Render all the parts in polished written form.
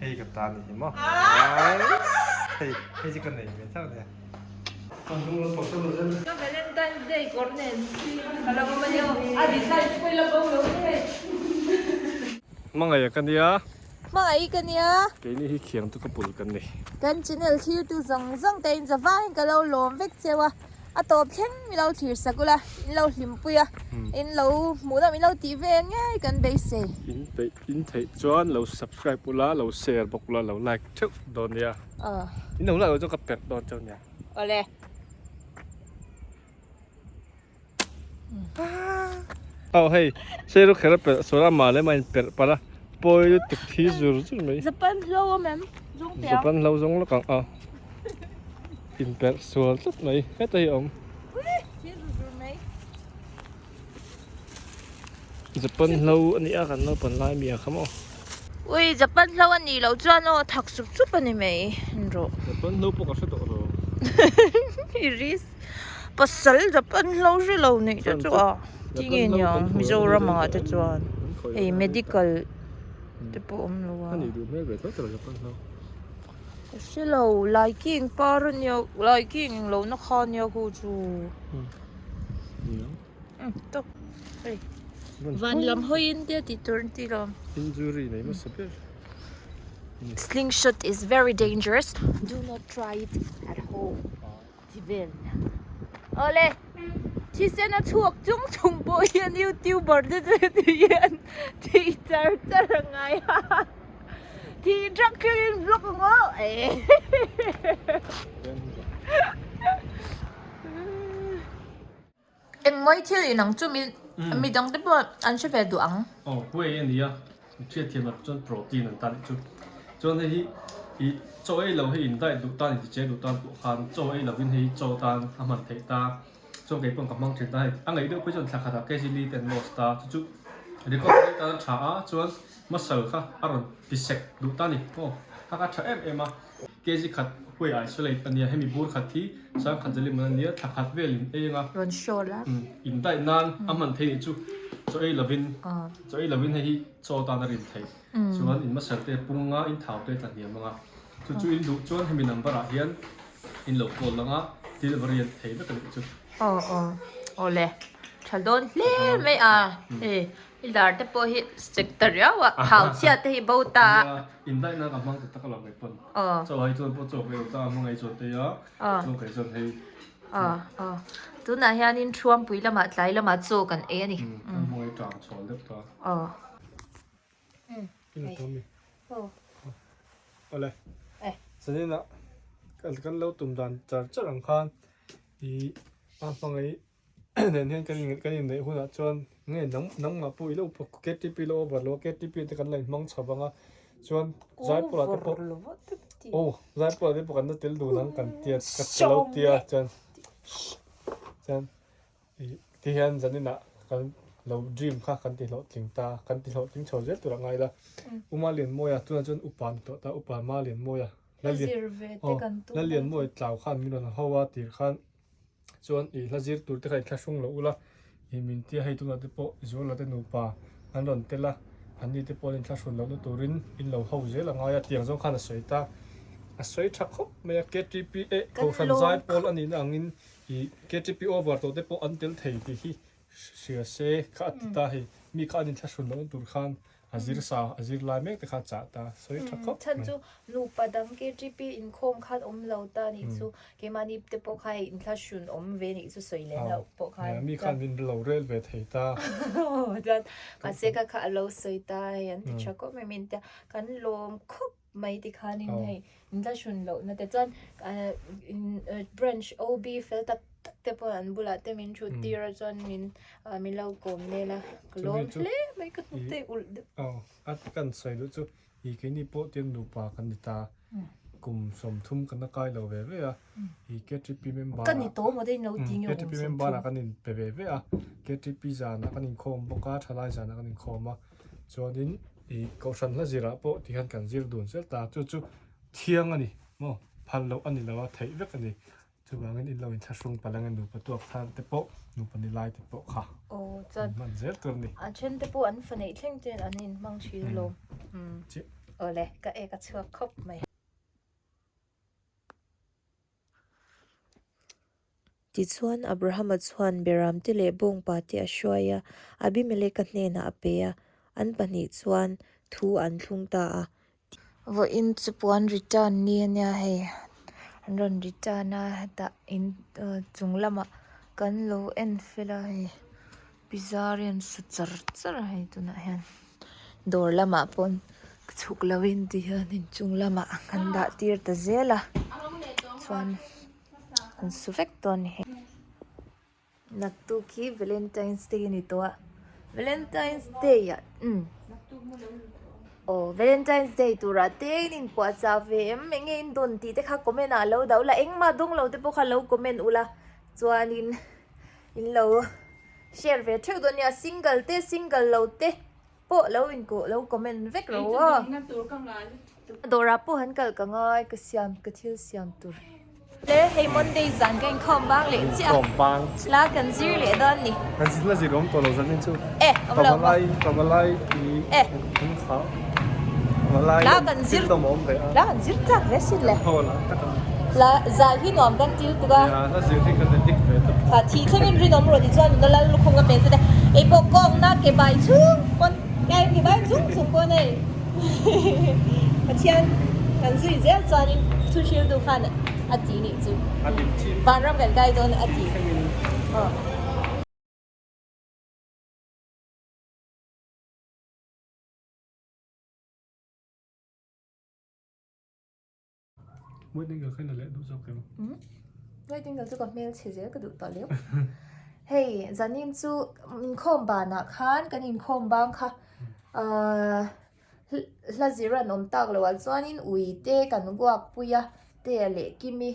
Hei ka ta ni hi maw. Hei hei chu ka nei ve tho nia. Ka Valentine's Day kawr nen ka lo awm a nia aw. A design te pawh i la bo lo hle. Hmangaih ka nia. Hmangaih ka nia. Keini hi khiang chu ka pul kan ni. Kan channel thirtu zawng zawng te in zavaiin ka lo lawm vek cheu a. A tawp thleng mi lo thlir sak ula, in lo hlimpui a, in lo hmuh deuh in lo tih ve ngei kan beisei. In peih in theih chuan lo subscribe ula, lo share bawk ula, lo like theuh dawn nia. In lo like loh chuan ka perh dawn chauh nia. Awle. Aw hei, seiru kher a perh sual a mah leh mah in perh palh a, pawi lutuk thi zur zur mai. Japan hlo awm em? Zawng teh ang. Japan hlo zawng lawk ang a. In perh sual tlat mai, heta hi a awm. Ui, thi zur zur mai. Japan hlo a nih a kan naupan lai mi a kha maw. Ui, Japan hlo a nih loh chuan aw thak sup sup a ni mai, en rawh. Japan hlo pawh ka hre tawh lo. I risk. Pasal Japan hlo hre lo neih te chu a ti nge niang Mizoram ah te chuan hei medical te pawh awm lo a. Ka hre lo laiking par a nia laiking eng lo na kha nia khu chu tak hei van lam hawiin te tih tur an ti lo. Slingshot is very dangerous do not try it at home. Ti vel nia. Awle, thisen a chhuak chung chung pawh hian youtuber te chu heti hian thih char char a ngai a. Thih trak thlengin vlog ang aw. Engmawi thil inang chu mi dang te pawh an hre ve duh ang. Aw whey a nia, hriatthiam ah chuan protein an tan chu. Chuan hei hi ih chaw ei lo hei in diet duh tan in ti che duh tan pawh khan chaw ei lovin hei hi chaw tan a hman theih ta. Chuan kei pawh ka hmang thin ta hei a ngaih deuh phei chuan thla khatah kg li te an loss ta chu chu recovery tan a tha a chuan muscle kha a rawn ti sek duh ta a ni aw kha kha a tha em em a. Kg khat huai isolate a nia, hemi bur khat hi sangkhat zalim an ania, thla khat velin ei anga rawn show la in daih nan a hman thei nih chu chaw ei lovin chaw ei lovin hei hi chaw tan a rin thei chuan in muscle te pung a in thau te tla hniam anga chu chu in duh chuan hemi number ah hian in lo call anga delivery an thei vek a nih chu. Aw aw awle tha dawn hle mai a hei I lar te pawh hi sek ta riau a, thau chhia te hi bo ta a. Nia, indaihna ka hmang ta tak alawm kei pawn. Chaw hei chuan pawh chaw ka ei ta a, hmangaih chuan tei a, chuan kei chuan hei. Aw, aw. Tunah hianin Thuampui lamah tlai lamah chaw kan ei a ni. Kan hmangaih tang chhawl deuh ta. Aw. Ila tawm mi. Aw. Awle. Zanin ah kan lo tum dan char char ang khan i a hmangaih nen hian kan in kan inneih hunah chuan nge nang nangmah pawh i lo ktp lo over lo a ktp te kan la inhmang chho vang a chuan zaipawl ah te pawh aw zaipawl ah te pawh kan la tel dun ang kan tia ka ka lo tia chuan chuan ih ti hian zanin ah kan lo dream kha kan ti hlawhtling ta kan ti hlawhtling chho zel tur a ngai la Uma Lianmawia tunah chuan upa ni tawh ta upa Ma Lianmawia Lalianmawia tlau khan min rawn ho a tir khan. Chuan ih hla zir tur te kha i thlahrung loh ula, ih min tia hei tunah te pawh Zuala te nupa an rawn tel a, an ni te pawh an inthlahrun lohna turin in lo ho zel a ngai a, tiang zawng khan a sawi ta. A sawi tha khawp mai a, KTP eh Kohhran zai pawl a nihna angin ih KTP over tawh te pawh an tel thei tih hi hria se kha a ti ta hei, mi kha an inthlahrun lohna tur khan A zir sa, a zir lai mek te kha a chah ta, sawi tha khawp mai. Chhan chu nupa dang KTP inkhawm khan awm lo ta nih chu, keimahni te pawh kha hei inthlahrun awm ve nih chu sawi lem loh pawh khan. Mi khan min lo rel ve thei ta. Chuan mahse kha kha a lo sawi ta hei an ti tha khawp mai min tia kan lawm khawp mai ti khanin hei inthlahrun lohna te chuan branch OB fel tak tak te pawh an bulah te min thut tir a chuan min min lo kawm nel a ka lawm hle mai ka hnuk te ulh deuh. Aw a kan sawi duh chu i keini pawh tiang nupa kan ni ta kum 30 kan la kai lo ve ve a i KTP member ka ni tawh maw te in lo ti nge KTP member ah kan in pe ve ve a KTP zanah kan inkhawm bawk a thalai zanah kan inkhawm a chuanin i kohhran hla zirah pawh tihian kan zir dun zel ta chu chu thiang a ni maw phal loh a ni lo a theih vek a ni Chuvangin in lo inthlahrung palh ange nupa tuak thar te pawh, nupa ni lai te pawh kha Aw chuan in hman zel tur a ni. A then te pawh an fa neih thleng ten an inhmang thin alawm. Chiah. Awle ka ek a chhuak khawp mai. Tichuan, Abrahama chuan Beramte leh bawngpate a hruai a, Abimeleka hnenah a pe a, an pahnih chuan thu an thlung ta a. Vawiin chu puan return ni a nia hei, an rawn return a hetah in chung lamah kan lo en fel a hei pizza rian sa char char a hei tunah hian dawr lamah pawn chhuk lo in ti hian inchung lamah kan dah tir ta zel a chuan. An su vek dawn ni hei. Naktuk hi Valentine's Day a ni tawh a, Valentine's Day ah umm aw Valentine's Day turah te in inpuahchah ve em eng nge in dawn tih te kha comment ah lo dah ula engmah dawng lo te pawh kha lo comment ula chuanin in lo share ve theuh dawn nia single te single lo te. Pawh lo in ko lo comment vek ro a. Dawrah pawh han kal ka ngai ka siam ka thil siam tur. Le hei Monday zan ka inkhawm bang leh chiah a. Inkhawm bang chiah. La kan zir leh dawn ni. Kan zir la zir awm tawh lo zan in chu. E awm lo maw. Pavalai pavalai i E. an kha pavalai La kan zir thil dawm awm ve a. La kan zir chak ve sin le. Ho la tak a. La zai hi nuam kan til tuk a. Nia la zir hi kan addict ve tawp. Kha thih thlengin rinawm rawh ti chuan nuna lal lukhum ka pen chu te ei pawh kawngna ke bai chung pawn ke bai chung chung pawn hei Pathian kan zui zel chuanin thu hriltu khan a ti nih chu vanram kan kai dawn a ti. Wedding girl kha na leh duh zawk em? Umm wedding girl chu ka hmel chhe zel ka duh tawh leu. Hei zanin chu inkhawm banah khan kan inkhawm bang kha ahh hla zir an awm tak loh ah chuanin ui te kan uak pui a te leh kimi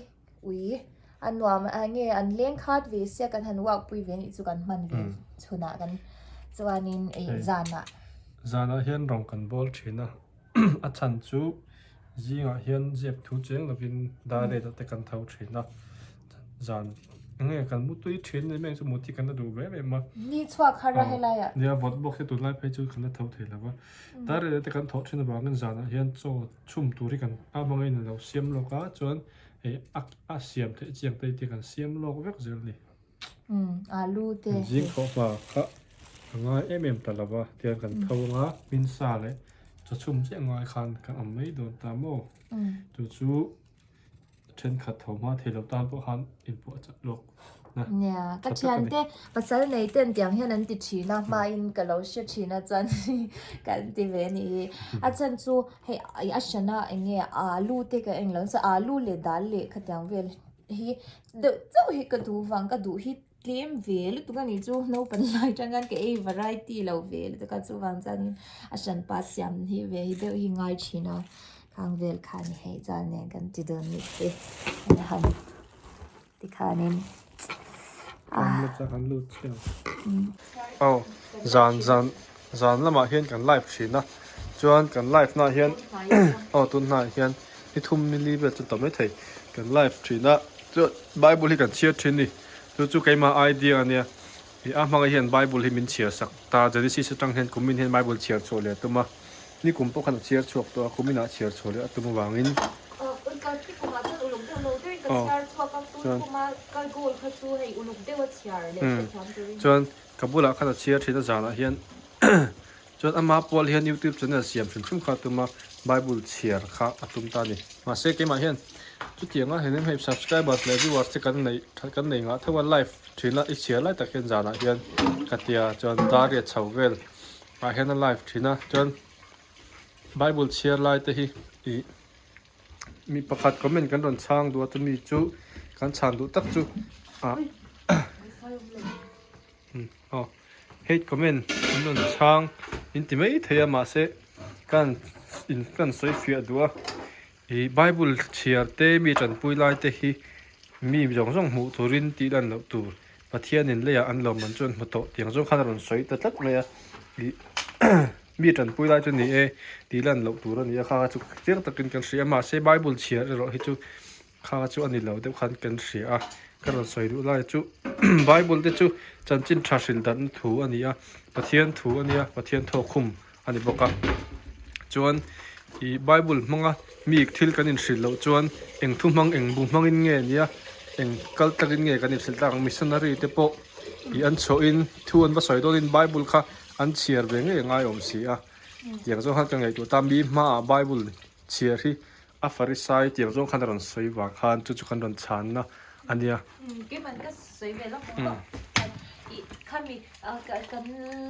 ui a nuam a nge an leng khat ve sia kan han uak pui ve anih chu kan hman ve chhunah kan chuanin ih zanah. Zanah hian rawng kan bawl thin a a chhan chu Zingah hian zep thu cheng lovin dar ret ah te kan tho thin a, zan enge kan mu tui thin ni mai chu mut hi kan la duh ve em em a. Ni chhuak har a helai ah. Nia vawt bawk hi tunlai phei chu kan la tho thei lo va, dar ret ah te kan thawh thin avangin zanah hian chaw chhum tur hi kan a hmangin a lo siam lawk a, chuan hei a siam theih chiang te hi kan siam lawk vek zel a ni. Umm alu te. Zing thawh hma kha a ngai em em ta lo va tiang kan tho anga hmin sa leh chaw chhum chiah ngai khan kan awm mai dawn ta maw chu chu thenkhat tho hma thei lo tan pawh khan inpawh a chak lawk na Nia ka thian te pasal nei ten tiang hian an ti thin a hmain ka lo hre thin a chuan kan ti ve a nih hi a chhan chu hei a hran a eng nge alu te ka eng lo nasa alu leh dal leh khatiang vel hi deuh chauh hi ka duh vang ka duh hi tlem ve lutuk a nih chu naupang lai atang khan ka ei variety lo ve lutuk a chuvang chuanin a hranpa siam hi ve hi deuh hi ngai thin a khang vel khan hei chuan nen kan ti dawn ni te an han tikhanin aw zan zan zan lamah hian kan live thin a chuan kan live na ah hian aw tun hnaiah hian. Ni thum ni li vel chu ta mai thei kan live thin a chuan bible hi kan chhiar thin a ni chu chu keimah idea a nia ih a hmangah hian bible hi min chhiar sak ta genesis atang hian kumin hian bible chhiar chhuah leh a tum a ni kum pawh khan a chhiar chhuak tawh a kumin ah chhiar chhuah leh a tum avangin aw chuan chuan ka bulah khan a chhiar thin a zanah hian. Chuan ama pual hian YouTube channel siam hrim hrim kha a tum a, Bible chhiar kha a tum ta a ni. Mahse keimah hian chutianga henem hei subscribers leh viewers te kan neih kan nei ngah theuh a, live thin a i chhiar lai tak hian zanah hian ka tia chuan dar riat chho vel ah hian a live thin a, chuan Bible chhiar lai te hi ih mi pakhat comment kan rawn chhang duh a chumi chu kan chhan duh tak chu ah. Aw hate comment an rawn chhang in ti mai thei a mahse kan in kan sawi fiah duh a ih bible chhiar te mi tanpui lai te hi mi zawng zawng hmuh turin tih lan loh tur Pathianin leiah an lawm man chu an hmu tawh tiang zawng khan a rawn sawi ta tlat mai a ih mi tanpui lai chu ni e tih lan loh tur a ni a kha chu chiang takin kan hria a mahse bible chhiar erawh hi chu Kha chu a ni lo deuh khan kan hria a, ka rawn sawi duh lai chu Bible te chu chanchin tha hrilh darhna thu a ni a, Pathian thu a nia, Pathian thawkkhum a ni bawk a. Chuan. Ih Bible hmanga mi thil kan inhrilh loh chuan eng thu hmang eng bu hmangin nge nia eng kal takin nge kan inhrilh tak ang missionary te pawh ih an chhuahin thu an va sawi dawnin Bible kha an chhiar ve ngei a ngai awm si a tiang zawng khan ka ngaihtuah ta mi hmaah Bible chhiar hi a farisai tiang zawng khan a rawn sawi vang khan chu chu kan rawn chhanna a nia. Keimah ka sawi ve lawk ang aw. Ih khami kan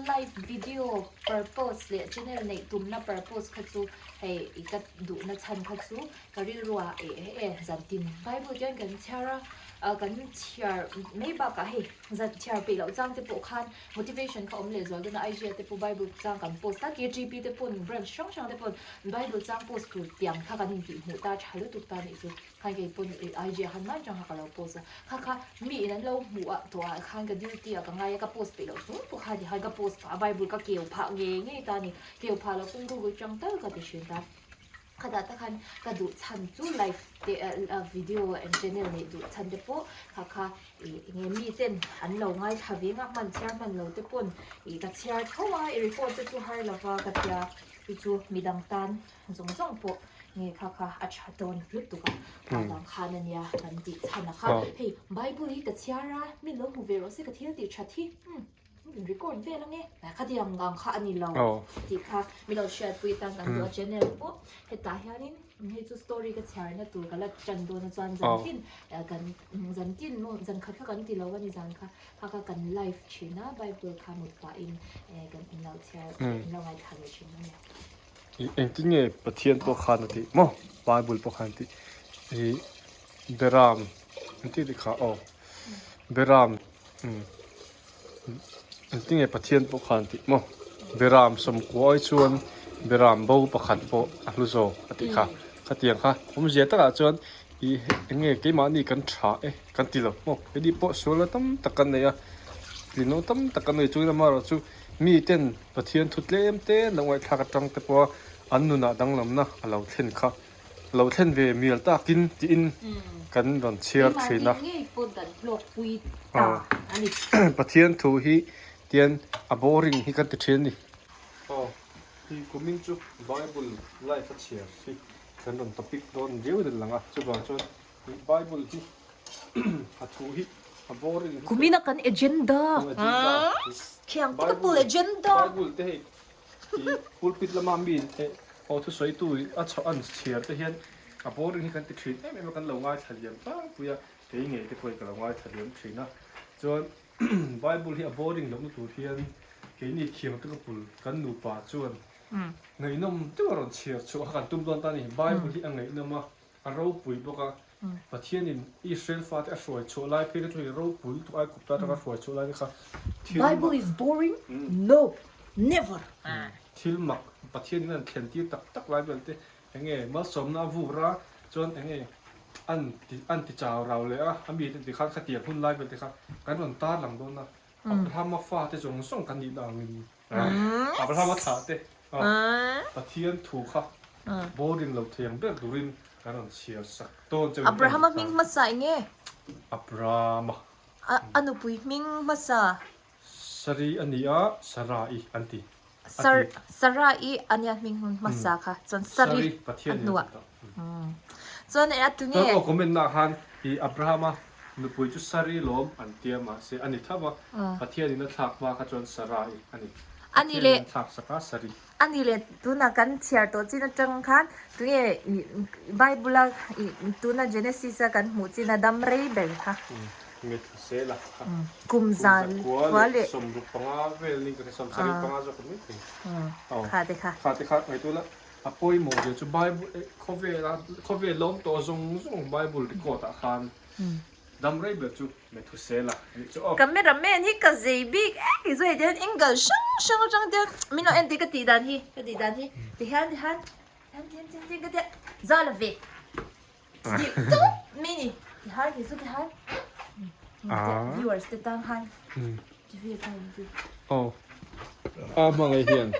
live video purpose leh channel neih tumna purpose kha chu hei i ka duhna chhan kha chu ka rilru ah eh eh zantin Bible te hian kan chhiar a kan chhiar mai bakah hei zan chhiar peih loh chang te pawh khan motivation kha awm leh zual dawn a IG ah te pawh Bible chang kan post a KGP te pawn branch hrang hrang te pawn Bible chang post tur tiang kha kan intih hmuh ta tha lutuk ta nih chu khan kei pawn IG ah khan hman chang kha ka lo post a kha kha mi in an lo hmuh ah tawh ah khan ka duty ah ka ngai a ka post peih loh chung pawh kha ti khan ka post phah a Bible ka keu phah ngei ngei ta ni keu phah loh pawn Google chang tal ka ti thin ta. Khatah tak khan ka duh chhan chu live te video and channel neih duh chhan te pawh kha kha ih enge mi ten an lo ngaithla ve ngak hman chhiar hman lo te pawn ih ka chhiar tho a i record te chu har lova ka tia chu chu midang tan zawng zawng pawh nge kha kha a tha dawn lutuk a avang khan ania kan tih chhan a kha hei bible hi ka chhiar a mi lo hmu ve rawh se ka thil tih that hi umm. Record vel ange khatiang ang kha a ni lo tih kha min lo hriatpui tan kan duh a channel pawh hetah hianin hei chu story ka chhiarna tur ka la tan dawn a chuan zantin kan zantin maw zan khat kha kan ti lo a ni zan kha kha kha kan live thin a bible kha mut pahin kan inlo chhiar inlo ngaithla ve thin a nia. Engtin nge Pathian pawh khan a tih maw bible pawh khan a tih ih Beram an tih tih kha aw Beram umm engtin nge Pathian pawh khan tih maw Beram sawmkua ai chuan Beram bo pakhat pawh a hlu zawk a tih kha khatiang kha awmzia takah chuan ih eng nge keimahni kan tha e kan ti lo maw heti pawh sualna tam tak kan nei a tlinlo tam tak kan nei chuan amaherawhchu miten Pathian thu tlem te lo ngaihthlak atang te pawha an nunah danglamna a lo thlen kha. Lo thlen ve mial takin tiin kan rawn chhiar thin a. Pathian thu hi tian a boring hi kan ti thin a ni. Aw, hi kumin chu Bible life a chhiar hi kan rawn topic dawn viau in a lang a, chuvang chuan hi Bible hi a thu hi a boring hi. Kumina kan agenda. Khiang couple agenda. Bible te hei Ih pulpit lama mi eh aw thusawitu a chhoh an chhiar te hian a boring hi kan ti thin em em a kan lo ngaithla liam tlangpui a kei ngei te pawhin ka lo ngaithla liam thin a chuan bible hi a boring lohna tur hian keini thiam te ka pul kan nupa chuan ngaihnawm deuh a rawn chhiar chhuah kha kan tum dawn ta a ni bible hi a ngaihnawm a a ropui bawk a Pathianin Israel fate a hruai chhuah lai phei kha chu hei ropui lutuk Aigupta atanga hruai chhuah lai te kha thil mak Bible is boring? No, never! Thil mak Pathianin an thlen tir tak tak lai vel te enge malsawmna a vur a chuan enge an ti an ti chau rau leh a a mite ti khan khatiang hun lai vel te kha kan rawn tar lang dawn a Abrahama fate zawng zawng kan nihna angin Abrahama thlah te Pathian thu kha boring lo thei ang ber turin kan rawn chhiar sak dawn che. Abrahama hming hmasa eng nge? Abrahama. A nupui hming hmasa? Sari a ni a, Sarai an ti. Sarai a nia hming hmasa kha chuan Sari a hnuah. Chuan e a tu nge? Chuan aw comment na khan i Abrahama nupui chu Sari lawm an tia mahse a ni thlap a, Pathian in a thlak hma kha chuan Sarai a ni. Ani le Pathian in a thlak sak a Sari. Ani le tuna kan chhiar tawh chin atang khan tunge i Bible a i tuna Genesis a kan hmuh chin a dam rei ber kha. Methusela kha. Kum zan kua leh 65 vel ni ka hre 75 zawk mai thei. Kha te kha. Kha te kha ngaihtuah la. A pawimawh zia chu Bible eh khawvela khawvel lawm tawh zawng zawng Bible record ah khan dam rei ber chu Methusela a nih chu aw. Camera man hi ka zei bik em tih chu hei tihian angle hrang hrang atang te min lo en tih ka tih dan hi ka tih dan hi tihian tihian tihian tihian tihian tihian ka tia za la ve tih tawp mai ni tihian kei chu tihian viewers te tan khan ti ve ta ang chu. Aw a hmangaih hian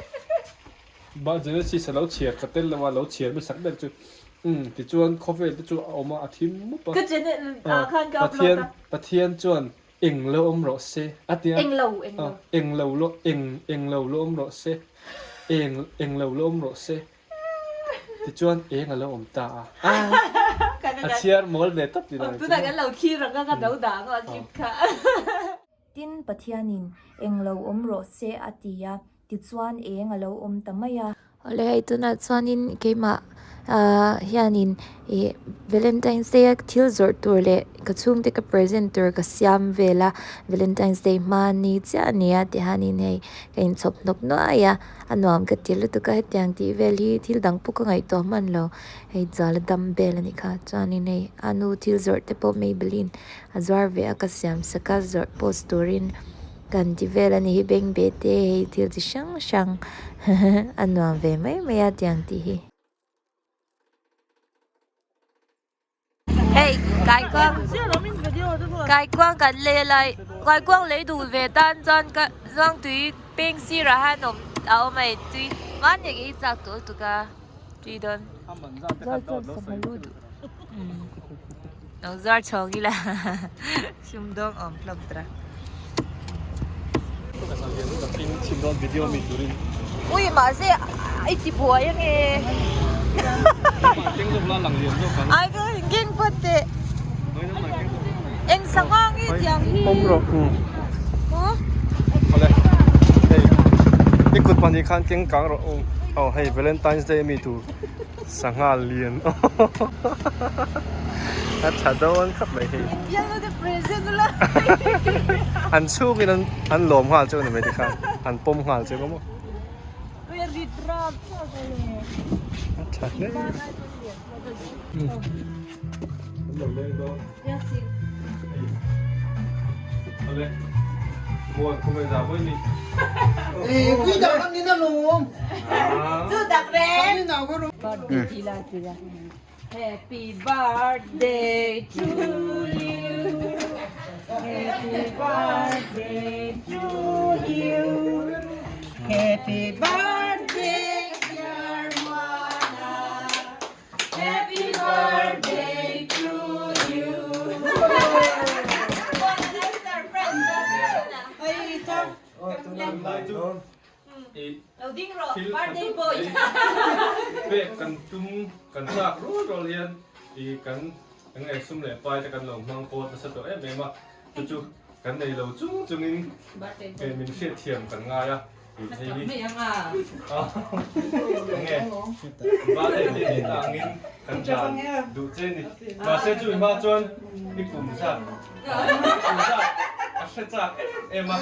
ba Genesis a lo chhiar ka tel lo a lo chhiar hmasak ber chu umm tichuan khawvel te chu a awm a a thim mup a Ka channel ah khan ka upload Pathian a. Pathian chuan eng lo awm rawh se a tia Eng lo eng lo. Eng lo lo eng eng lo lo awm rawh se eng eng lo lo awm rawh se. Tichuan eng a lo awm ta a. A chhiar mawl ve tawp tih dan. Tunah kan lo thlir ang a, ka do dah ang a clip kha. Tin, Pathianin eng lo awm rawh se a ti a, tichuan eng a lo awm ta mai a. Awle hei tunah chuanin keimah ah hianin ih Valentine's Day a thil zawrh tur leh ka chhungte ka present tur ka siam vel a, Valentine's Day hma ni chiah a ni a tihianin hei ka inchhawp hnawk nuai a. A nuam ka ti lutuk a hetiang tih vel hi thil dang pawh ka ngaihtuah hman lo hei zal a dam vel a nih kha chuanin hei a nu thil zawrh te pawh Maybelline a zuar ve a ka siam sak a zawrh post turin kan ti vel a ni hi bengbeh te hei thil chi hrang hrang a nuam ve mai mai a tiang tih hi. Hei kaikuang kaikuang kan lei a lai kaikuang lei duh ve tan chuan ka zuangtui peng sirah hian awm a awm a tui mahni hi chak tawh lutuk a tui dawn lo zuar chhawng ila sumdawng awm hlawm tawh a. Ui mahse i ti buai ange ai ka keng phawt teh eng sangha nge tiang hi maw awle hei i kut pahnih khan keng kang rawh u aw hei valentine's day ami tur Sangha lian a tha dawn khawp mai hei. An chhungin an an lawm nghal chu a ni mai tikhan an pawm nghal chu maw. A tha hle. An lo leng dawn. Awle. Muan khawmai za pawh i ni. Happy birthday to you Happy birthday to you Happy birthday dear Moana Happy birthday to you Lo ding rawh birthday boy. Pek kan tum kan chak rual rual hian i kan eng nge sum leh pai te kan lo hmang kawt nasa tawh em em a chu chu kan nei lo chung chungin min hriatthiam kan ngai a. Mahse chu hma chuan i kum zat kum zat a hre chak em em a.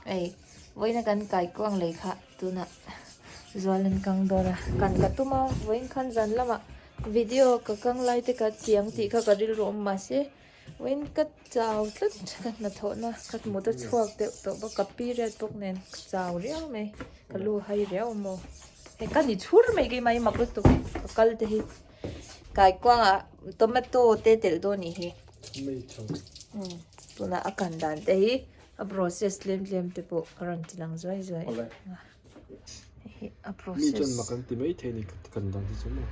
Ei vawiin a kan kaikuang lei kha tunah zual an kang dawn a kan ka tum a vawiin khan zan lamah video ka kang lai te ka chiang tih kha ka rilru awm mahse Vawiin ka chau tlat ka hnathawhna ka mut a chhuak deuh tawh bawk ka period bawk nen ka chau riau mai ka lu hai riau maw hei ka ni chhur mai keimah hi mak lutuk ka kal te hi kaikuangah tomato te telh dawn nih hi tunah a kan dan te hi a process tlem tlem te pawh a rawn ti lang zuai zuai hei hi a process mi chuan mak an ti mai thei a ni kan dan hi chu maw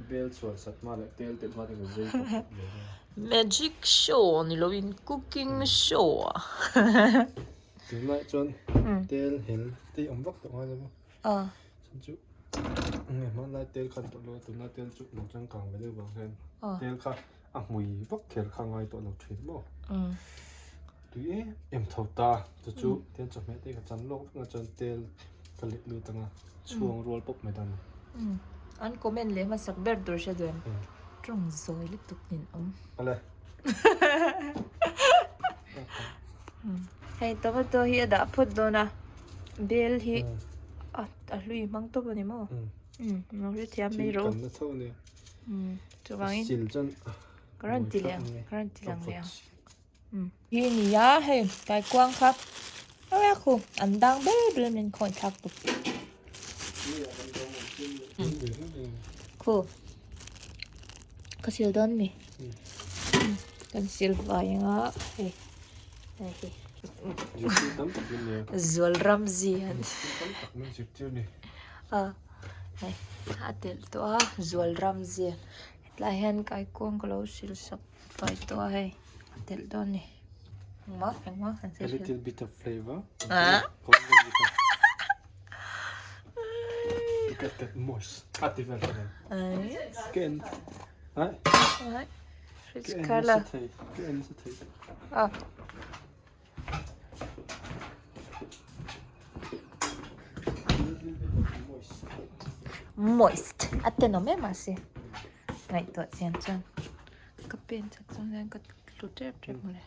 Bel chhuan sat hma leh tel telh hma te kan zai tawp tawp mai a. Magic show ni loin cooking show a. Tunlai chuan tel hel te awm vak tawh ngai lo a. Chuan chu nge hmanlai tel khan tawh lo a tunlai tel chu lo changkang ve deuh vang hian tel kha a hmui vak kher kha ngai tawh lo thin maw. Tui em em tho ta chu chu tel chawhmeh te ka chan lawk vek a chuan tel ka let lut anga chhuang rual pawp mai dan. An comment leh hmasak ber tur hre duh em? Tawng zawi lutuk nen awm. Awle. Hei tomato hi a dah phawt dawn a, bel hi a hlui hmang tawp a ni maw? Umm lo hrethiam mai rawh u. Thil kan na tho a nia. Umm chuvangin. Sil chuan ka rawn ti leh ang, ka rawn ti lang leh ang. Hi nia hei kaikuang kha a khu an dang ber ber min khawi thlak tuk khu ka sil dawn mi kan sil fai anga hei hei hi zual ram zi an a hei a telh tawh a zual ram zi hetlai hian kaikuang ka lo sil sak. Fai tawh a hei a telh dawn ni engmah engmah kan A little bit of flavor. Ah. To get that moist. A ti vel vel. Ken. Ai. Ai. Fridge kala. Ken sa thei. Ah. Moist. A tenawm em mahse. Ngaihtuah chian chuan ka pen chak chuan hian ka tlu tep tep mawle.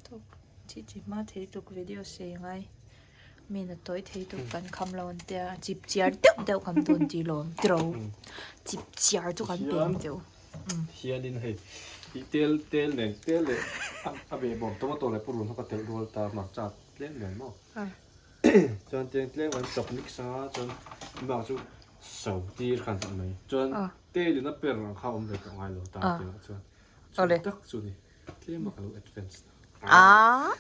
Tawk chi chi hma thei tuk video sei ngai mi na tawi thei tuk kan kham lo an tia chip chiar deuh deuh kan dawn tih lawm tiro chip chiar chu kan pen deuh. Hianin hei ih tel tel nen tel leh a behbawm tomato leh purun ho ka telh rual ta hmarcha tlem nen maw chuan tiang tlem an chawp mix anga chuan bak chu So tir khan tih mai. Chuan tel in a per ang kha awm ve tawh ngai lo ta tih ah chuan. Chu tak chu ni. Tlem a ka lo advance na.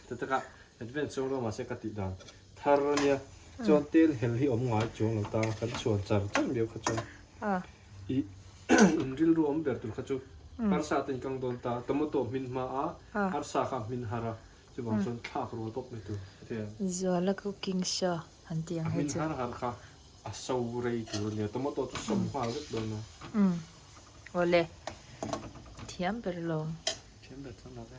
Ta taka advance chuang lo mahse ka tih dan thar a nia. Chuan tel hel hi awm ngai chuang lo ta kan chhuan char char miau kha chuan. I in rilru awm ber tur kha chu arsa te in kang dawn ta tomato hmin hma a arsa kha hmin har a chuvang chuan thlak rual pawp mai tur. Zuala cooking show an tih ang hi chu. A hmin har har kha. A so rei tur a nia, tomato chu sawm nghal vek dawn a. Umm awle thiam ber lo. Thiam ber chuan lo ve.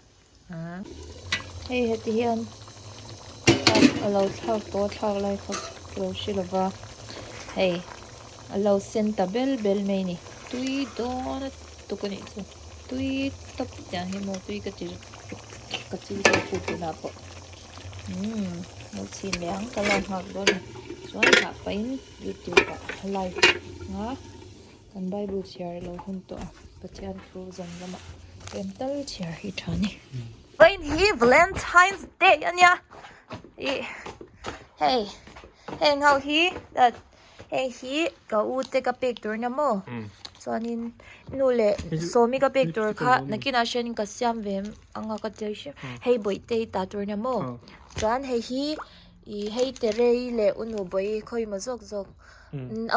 Hei heti hian a lo thlak tawh a thlak lai kha ka lo hre lova hei a lo sen ta bel bel mai a ni tui dawn a tuk a nih chu tui tawp tiang hi maw tui ka ti ka chil tawh put tunah pawh. Umm lo chhin leh ang ka la nghak dawn a chuan nghah pahin youtube ah live anga kan bible chhiar alo hun tawh a Pathian thu zawm lamah tlem tal chhiar hi tha a ni. Vawiin hi Valentine's Day a nia ih hei heng ho hi Hei hi ka u te ka pek tur nia maw chuanin nu leh sawmi ka pek tur kha nakinah hianin ka siam ve anga ka ti hrim hei bawihte hi ta tur nia maw chuan hei hi ih hei terei leh u nu bawihi khawi maw zawk zawk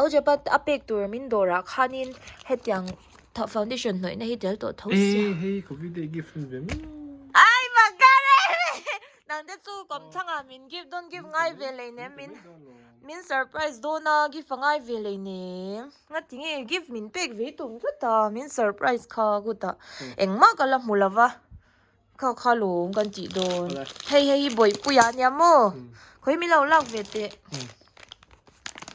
au jepa a pek tur min dawrah khanin hetiang foundation hnawihna hi tel tawh tho sia. Nang te chu kawmthlangah min gift dawn gift ngai ve lei nem min min surprise dawn a gift a ngai ve lei nem nga ti nge gift min pek ve tum tlat a min surprise kha kutah engmah ka la hmu lo va kha kha lawm kan tih dawn hei hei hi bawihpuia ania maw khawi min lo lak ve teh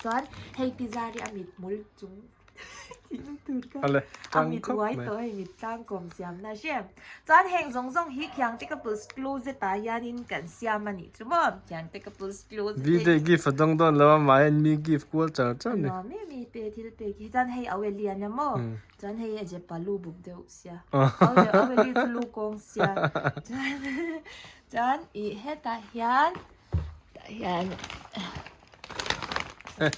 chuan hei pizza hi a mit hmul chung. A mit uai tawh hei mit tlangkawm siamna hre. Chuan heng zawng zawng hi Khiangte Couples Closet ah hianin kan siam a nih chu maw. Khiangte Couples Closet. Vide gift a dawng dawn lo a mahni mi gift kual char char ni. Nuam em i pe thil pek hi. Chuan hei Aweli a nia maw. Chuan hei a jepa lu buk deuh sia. Aweli chu lu kawng sia. Chuan chuan ih hetah hian tah hian.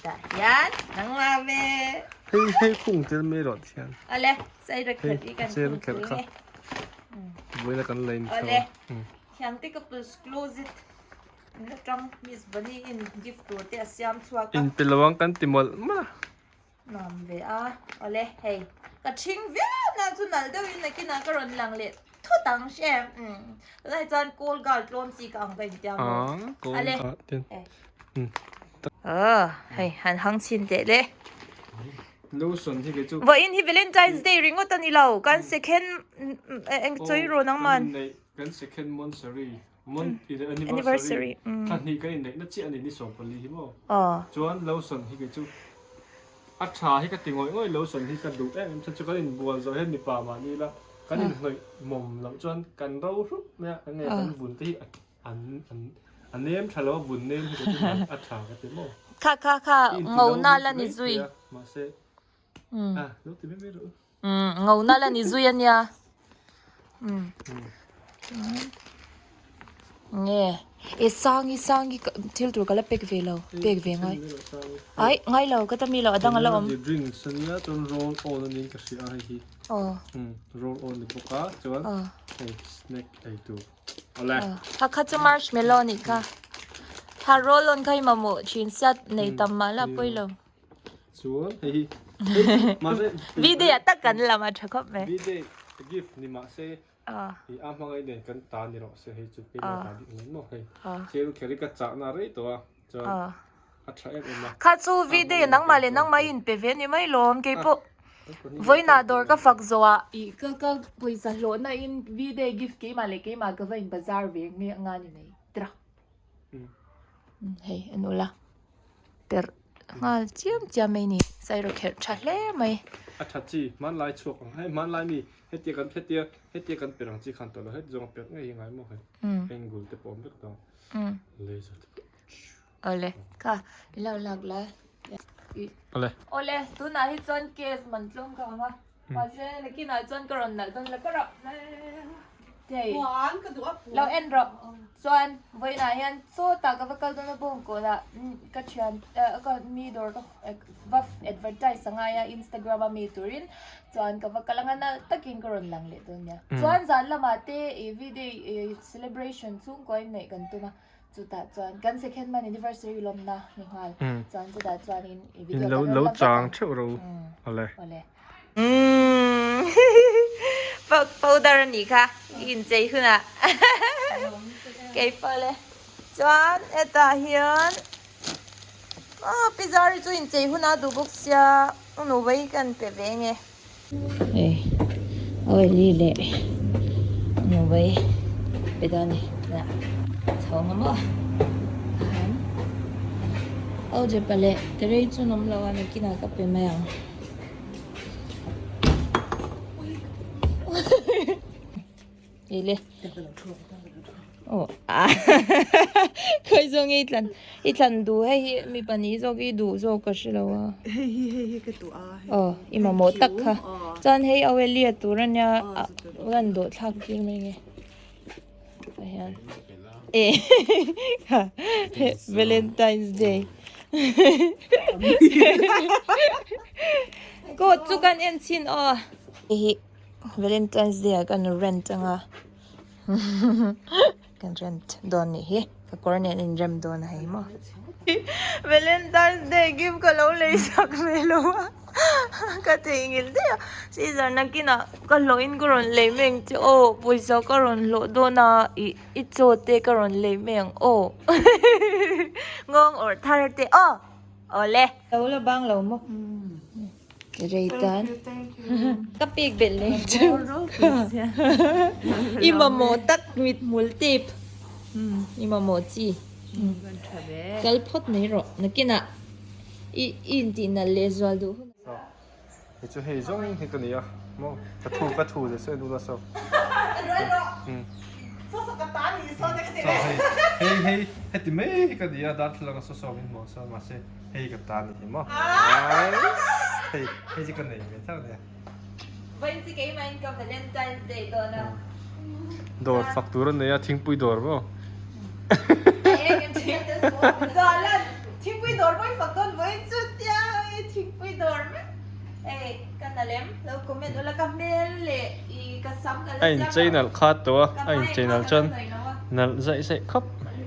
Tah hian nangmah ve. Hei hei khung tel mai rawh thian. Awle sei ra khelh i kan khung tel nge. Vawiin a kan la in tho. Awle Khiangte couples closet in atang Miss Bunny in gift tur te a siam chhuak a. In pe lo ang kan ti mawlh mawlh a. Nuam ve a awle hei ka thing viau na chu nalh deuh in nakinah ka rawn lang leh thut ang hre umm tunah hi chuan call girl tlawm chi ka ang ka intiam lo ale aw hei han hang chhin teh le lotion hi kei chu vawiin hi valentine's day ringawt a ni lo kan second eng chawi rawn ang man kan second monthsary month A tha hi ka ti ngawih ngawih lotion hi ka duh em em chhan chu kan inbual zawh hian mipa mahni ila kan inhnawih mawm loh chuan kan ro hrup mai a, enge kan vun te hi an an a nem tha lo a vun nem hi ka chu a tha ka ti maw. Kha kha kha ngo nal a ni zui. Mahse a lo ti mai mai rawh u. Ngo nal a ni zui a nia. Nge e sangi sangi thil tur ka la pek ve lo pek ve ngai ai ngai lo ka ta mi lo a dang a la awm drinks a nia chuan roll on a niin ka hria a hei hi roll on ni bawk a chuan hei snack ei tur awle ha kha chu marshmallow a nih kha ha roll on kha i mamawh thin sia nei tam mah la pawi lo. Chuan hei hi hei hi mahse V-day ah tak kan lam a tha khawp mai. V-day gift ni mahse i a hmangaih nen kan ta ni rawh se hei chu keimah ta bik mai maw hei thil kher hi ka chahna rei tawh a chuan a tha em em a. Kha chu V-day nangmah leh nangmah i inpe ve ni mai lawm keipawh vawiinah dawr ka fak zawh ah i ka ka pawisa hlawhna in V-day gift keimah leh keimah ka va in bazar ve nge anga ni mai tira. Hei en ula perh nghal chiam chiam mai ni sairo kherh tha hle mai. A tha chi hmanlai chhuak ang hei hmanlai mi hetia kan hetia hetia kan perh ang chi khan tawh lo heti zawng a perh ngei hi ngai maw hei angle te pawh awm vek tawh ang laser te pawh Awle kha i lo lak la Awle Awle tunah hi chuan case man tlawm ka awm a mahse nakinah chuan ka rawn nalh dawn la ka rawh Hei lo en rawh chuan vawiinah hian sawtah ka va kal dawn a bawng kawlah ka thian ka mi dawr ka va advertise a ngai a Instagram a mi turin chuan ka va kal anga nalh takin ka rawn lang leh dawn nia chuan zan lamah te ih v-day ih celebration chhungkua in neih kan tum a chutah chuan kan second month anniversary lawmna ni nghal chuan chutah chuanin i video kan rawn la vek ang theuh ro awle awle powder a nih kha i inchei hunah kei pawh le chuan hetah hian aw pi zari chu inchei hunah a duh bawk sia nu vai kan pe ve nge. Hei oily leh nu vai pe dawn a ni chho ang maw aw jepa leh terei chu an awm lo a nakinah ka pe mai ang. Ile oh ah khawi zawng i tlan i tlan duh hei hi mi pahnih zawk i duh zawk ka hre lo a hei hi hei hi ka duh a aw i mamawh tak kha chuan hei Aurelia tur ania a rawn dawh thlak tir mai nge tah hian e Valentine's Day coat chu kan en chhin aw hei hi Valentine's Day ah kan rent anga kan rent dawn nih hi ka kawr nen inrem dawn a hei maw Valentine's Day gift ka lo lei sak ve lo a ka theihnghilh daih a Caesar nakinah ka hlawh in ka rawn lei mai ang che aw pawisa ka rawn hlawh dawn a ih i chaw te ka rawn lei mai ang aw nghawng awrh thar te aw awle. Lo la bang lo maw. Rei tan. Ka pek belh leh chu. I mamawh tak mit hmul tip. I mamawh chi. Kal phawt mai rawh. Nakinah i intih nalh leh zual duh hunah. Hei chu hei zawng hi ka ni a maw ka thu ka thu leh sawi a nula saw hei hei heti mai hi ka ni a darthlalang a saw saw min hmuh ang sawn mahse hei ka ta ni hi maw hei hei chu ka nei ve tho nia dawr fak tur a nei a thingpui dawr maw Thingpui dawr pawh i fak dawn vawiin chu tia hei thingpui dawr mek hei ka na lem lo comment ula ka hmel leh i ka sam ka la A inchei nalh kha tawh a a inchei nalh chuan nalh zaih zaih khawp mai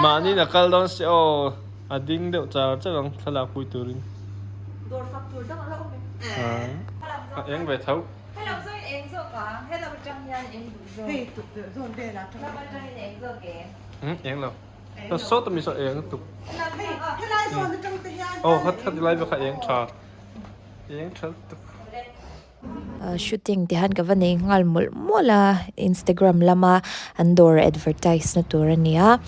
mahni in a kal dawn si aw a ding deuh char char ang thlalak pui turin dawr fak tur dang a la awm em a eng ve tho. Hello zawng in eng zawk a hello atang hian eng duh zawk. Hei tukverh zawn vel ah Hello atang in eng zawk e. Um eng lo. Ta sawt ami saw eng tuk. Hei helai zawn atang te hian. Oh khat khat lai bak kha eng tha. Eng tha tuk. Shooting ti han ka va nei nghal mawlh mawlh a Instagram lama an dawr advertise na tur a ni a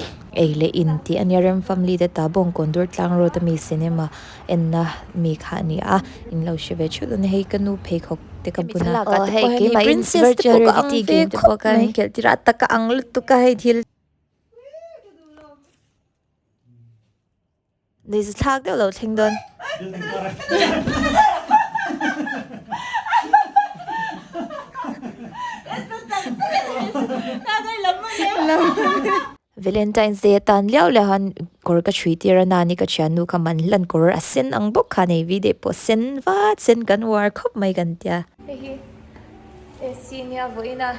ei leh in tih a nia Rem family te ta Bawngkawn dur tlang road ami cinema enna mi kha a ni a in lo hre ve theuh dawn a hei ka nu pheikhawk te ka bun a aw hei keimah in virtual reality game te pawh khan khelh tir a a taka ang lutuk a hei thil Nuihza thlak deuh lo thleng dawn. Valentine's Day atan liau liau han kawr ka chhui tir a nani ka thiannu kha man hlan kawr a sen ang bawk khan hei video pawh sen vat sen kan uar khawp mai kan tia. Hei hi AC nia vawiin a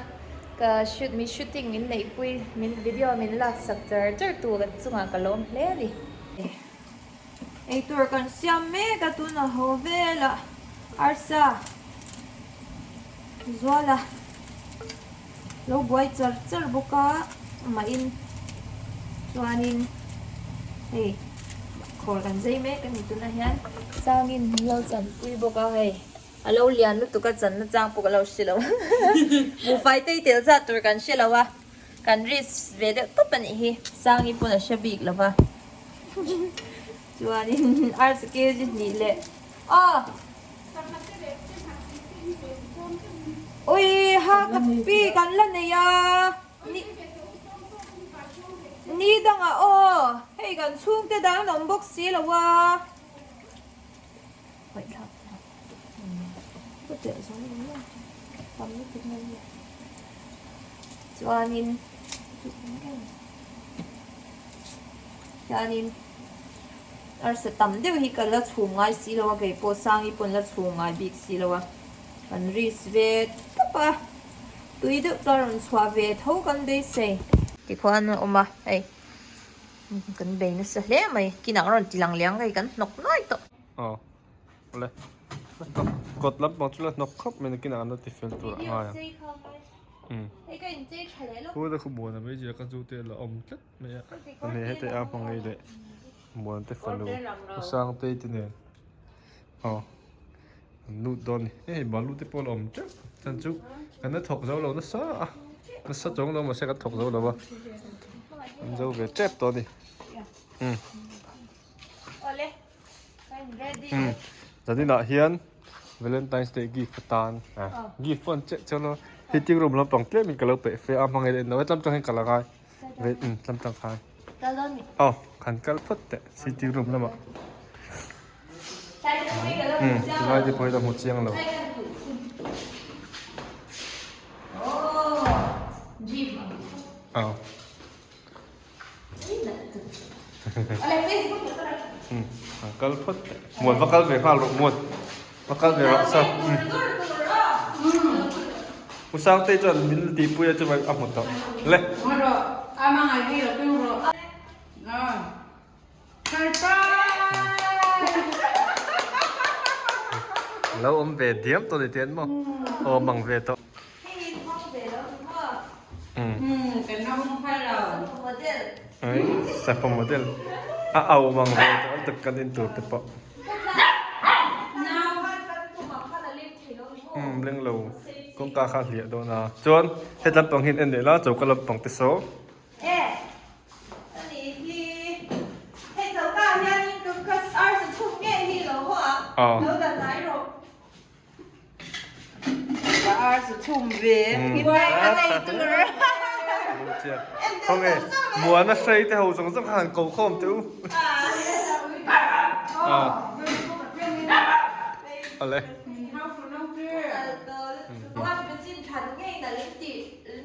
ka shoot mi shooting min neihpui min video min lak sak char char tu ka chungah ka lawm hle a ni. Eitur kan siam mek a tuna haw velah arsa zuala lo buai char char bawk a mahin chuanin hei khawr kan zai mek a ni tunah hian sangin min lo chanpui bawk a hei. A lo lian lutuk a channa chang pawh ka lo hre lo buhfai te hi tel zat tur kan hre lo a kan risk ve deuh tawp a nih hi Sangi pawn a hre bik lo va chuanin arsa kg hnih leh aw ui ha ka pi kan la nei a ni ni dangah aw hei kan chhungte dang an awm bawk si lo a. Chuanin hianin arsa tam deuh hi ka la chhum ngai si lo a keipawh Sangi pawn la chhum ngai bik si lo a kan risk ve tawp a tui deuh chuan rawn chhuah ve tho kan beisei tikhuan a awm a hei. Kan bei nasa hle mai kinah rawn ti lang liang hei kan hnawk nuai tawh. Aw awle kawt lampang chu la hnawk khawp mai nakinah an la ti fel tur a ngai ang Pu te khu muan a mai zia ka zu te la awm tlat mai a ani heti a hmangaih leh muan te fanu u Sangtei te nen aw an lut dawn a ni hei balu te pawh la awm teuh chan chu kan la thawk zo lo nasa a nasa chuang lo mahse kan thawk zo lo a an zo ve tep tawh a ni umm umm zaninah hian Valentine's Day gift atan ah gift pawh an cheh cheu lo heating room lampang tlem in ka lo peih fe a hmangei leh no tlem tang hian ka la ngai ve umm tlem tang khan aw kan kal phawt teh sitting room lamah. Umm tilai te pawh hi ka hmu chiang lo. Aw. Umm an kal phawt teh. Muan va kal ve nghal rawh muan. Va kal ve rawh sa. U Sangtei chuan min tihpui a chuan a hmu tawh. Le. Lo awm ve diam tawh ni tian maw aw mang ve tawh. Sapho model a au mang ve tawh lutuk kan in tur te pawh. Umm leng lo kawngka kha a hliah dawn a chuan hetlam pang hi an en leh la choka lampang te saw. E, a nih hi. Hei choka ah hianin ka ka arsa chhum ngei hi lo haw a, lo dan nai rawh. Ka arsa chhum ve. Hmai ka nei tur. Khawnge Muana hrei te ho zawng zawng kha han ko khawm teh u. Awle.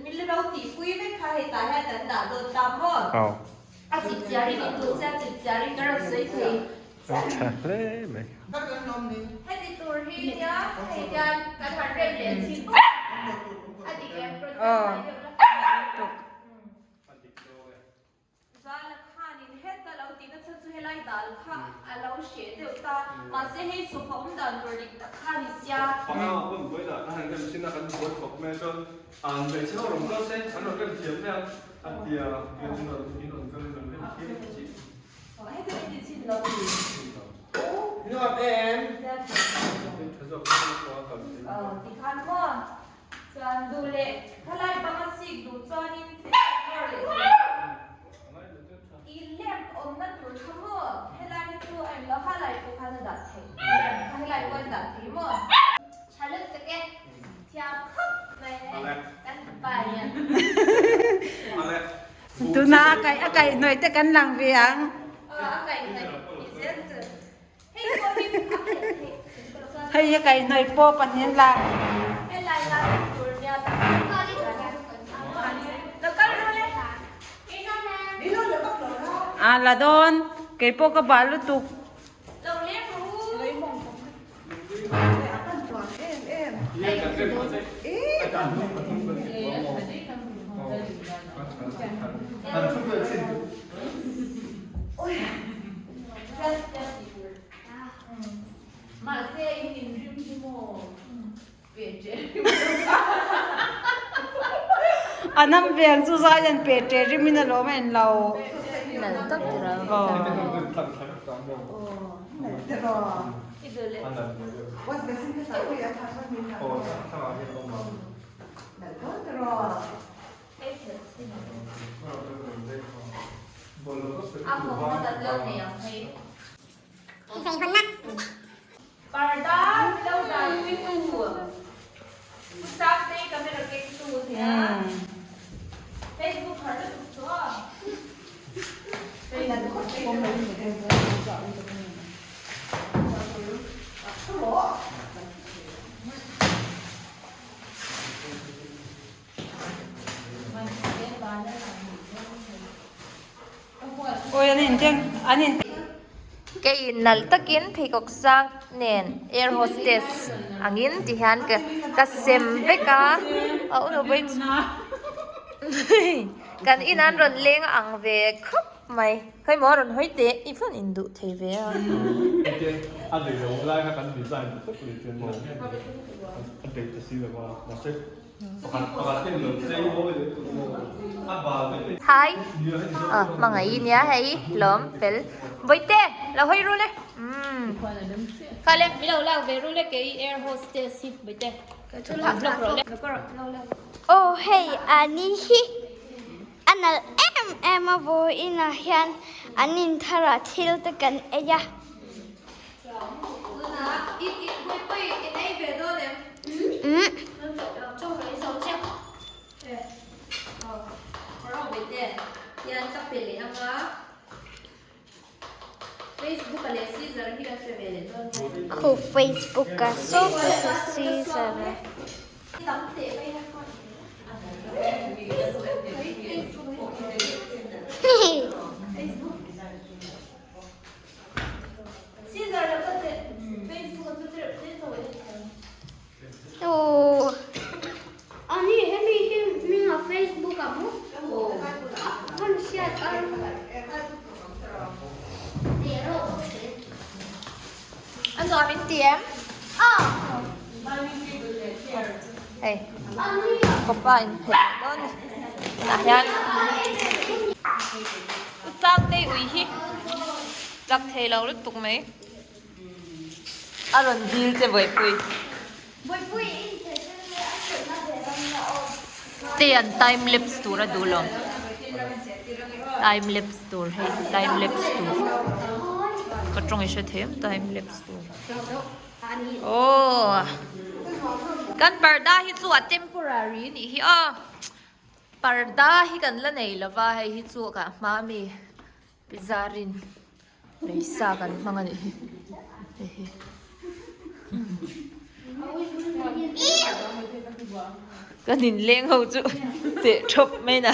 Min lo tihpui vek kha hei tah hian kan dah dawn ta maw? A chip chiarin in duh sia chip chiarin ka rawn sawi thei A tha hle mai. Heti tur hi nia hei hian kan han rem leh chhin chiah a dik em project mai deuh la. Zala khanin heta lo tihna chhan chu helai dal kha a lo hreh deuh ta, mahse hei sofa awm dan tur dik tak kha a ni sia. Panga hun buaina a han rem chin a, kan buai khawp mai a chuan an hmeichhe ho rawn kal se an rawn rem thiam mai a, a tia in rawn in rawn kal in rawn rem thiam chi. Heti mai ti chin lo ni. Nuam em? Tha zawk. Tikhan maw chuan duh leh khalai banga sik duh chuanin nawr leh thei i lamp awmna tur kha maw helai hi chu a englo halai pawh khan a dah theih lamp kha helai pawh a dah thei maw. Tha lut tak e, thiam khawp mai kan pa hian. Tuna a kaih a kaih hnawih te kan lang ve ang. Aw a kaih hnawih i zel chu. Hei pawh hi a phelh theih Hei hi kaih hnawih pawh pahnih an lang. Helai la tur nia tak Lo kal ru le. A la dawn keipawh ka bah lutuk. Lo leng ru. A nam veng chu zai an pe ṭe rim in alawm a en lo. Awi an inteng an in. Kei nalh takin pheikhawk sang nen air hostess angin ti hian ka ka sem vek a a awm lo bawk kan inah an rawn leng ang ve khawp mai khawi maw a rawn hawi teh i phone in duh thei ve a. Hi ah hmangaih nia hei lawm fel bawihte lo hawi rul e umm khale mi lo lak ve rul e kei air hostess hi bawihte vlog rawh le Aw hei ani hi a nalh em em a vawiinah hian an intharah thil te kan ei a. Khu Facebook a saw ka Caesar a. A nuam in ti em? Hei kawpa in phelh dawn a ni tah hian u Sangtei ui hi chak thei lo lutuk mai a rawn dil che Bawihpui. Te an time lapse tur a duh lo time lapse tur hei time lapse tur ka tawng i hre thei em time lapse tur aww kan parda hi chu a temporary a nih hi aw parda hi kan la nei lova hei hi chu ka hma ami pi zarin. Leisa kan hmang a nih hi hei hi kan inleng ho chu teh thawp mai na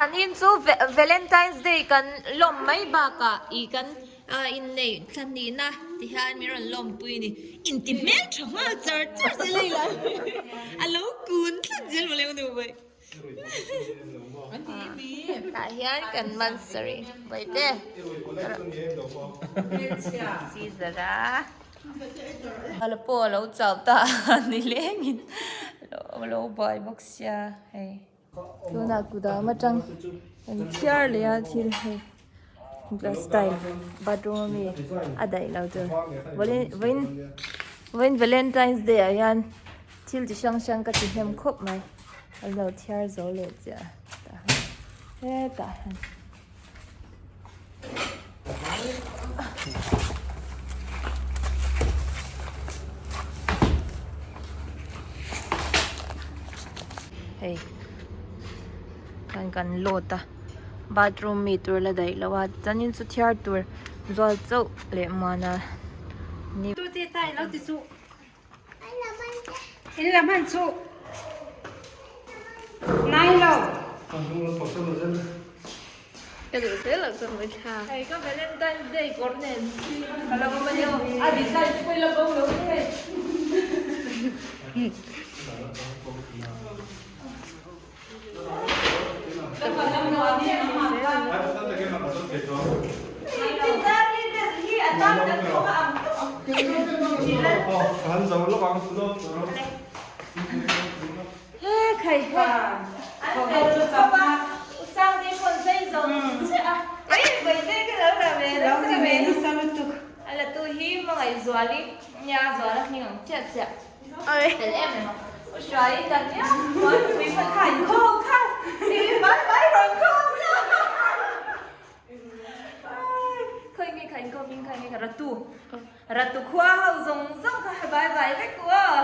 an in chu Valentine's Day kan lawm mai bakah ih kan inneih thla hnihna ti hian min rawn lawmpui a ni inti hmel tha nghal char char zel a ila a lo kun tlat zel mawle u nu mai. Tah hian kan man saree bawihte Caesar a ala pawh alo chau ta a ni lengin alo buai bawk sia hei tunah kudam atang kan thiar leh a thil hei. Glass tile bathroom ami a daih lo tur vawiin vawiin valentine's day ah hian thil chi hrang hrang ka ti hnem khawp mai an lo thiar zo leh chiah a tah hian hetah hian. Hei khan kan load a bathroom mi tur la daih lo a chuanin chu thiar tur zual chauh leh muana ni. Hei ka Valentine's Day kawr nen ka lo awm a ni aw a design te pawh i la bo lo hle hei. Ratu khua ho zawng zawng kha bai bai vek u aw.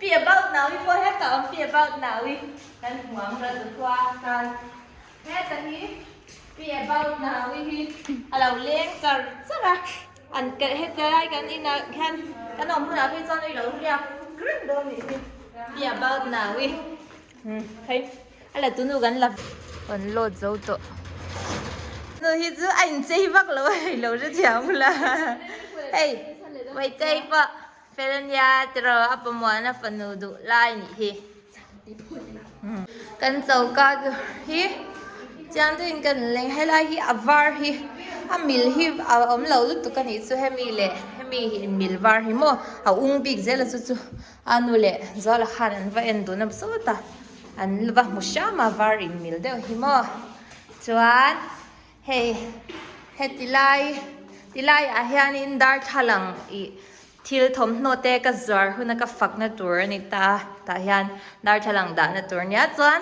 Pi about nau i pawh hetah awm pi about nau i kan hmu ang ratu khua tan heta hi pi about nau i hi a lo leng char char a an heta lai kan inah hian kan awm hunah phei chuan i lo riak reng dawn nih hi pi about nau i hei a la tunu kan la kan load zo tawh nu hi chu a inchei vak lo a hei lo hrethiam la hei Vaichei pawh fel ania tiraw a pamuana fanu duh lai nih hi kan choka hi chiang deuhin kan leng helai hi a var hi a mil hi a awm lo lutuk a nih chu hemi leh hemi hi mil var hi maw a ung bik zel a chu chu a nu leh zuala khan an va en dun a sawt a an va hmu hram a var in mil deuh hi maw chuan. Hei heti lai ti laiah hianin darthlalang ih thil thawmhnaw te ka zuar huna ka fakna tur a ni ta a tah hian darthlalang dahna tur nia chuan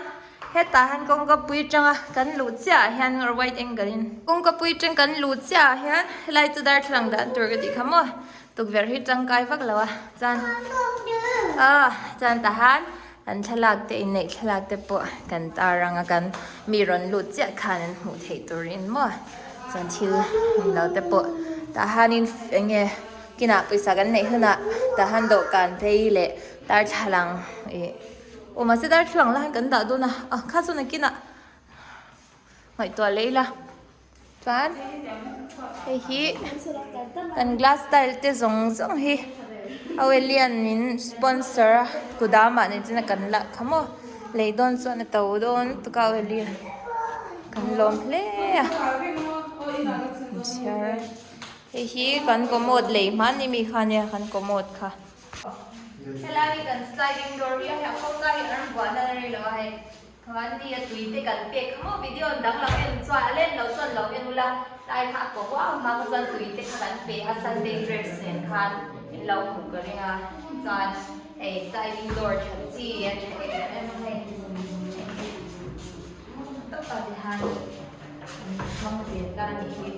hetah hian kawngka pui tanga kan luh chiah ah hian white angle in kawngka pui tang kan luh chiah ah hian helai chu darthlalang dahna tur ka tih kha maw tukverh hi tangkai vak lo a chuan ah chuan tah hian. Kan thlalak te inneih thlalak te pawh kan tar ang a kan mi rawn lut chiah khan an hmuh theih turin maw chuan thil englo te pawh tah hianin eng nge kinah pawisa kan neih hunah tah hian dawhkan phei leh darthlalang ih aw mahse darthlalang lah hian kan dah dawn a ah kha chuan a kinah ngaihtuah leh ila chuan hei hi kan glass tile te zawng zawng hi Awelian min sponsor a kudamah ni chuan kan lah kha maw lei dawn chuan a to dawn lutuk a Awelian kan lawm hle a hei hi kan commode lei hman ni mi kha nia kan commode kha. Helai hi kan sliding door hi a hei a kawngka hi a rawn buah nalh rei lo a hei. Chuan ni a tui te kan pek kha maw video an dang lo en chuan a len lo chuan lo en ula tlai kha a kaw huau hma kha chuan tui te kha kan pe a Sunday dress nen khan min lo hmuh ka ring a chuan hei sliding door tha chi a tha em em a hei tawp ah te hian an hmang ve ta a nih hi.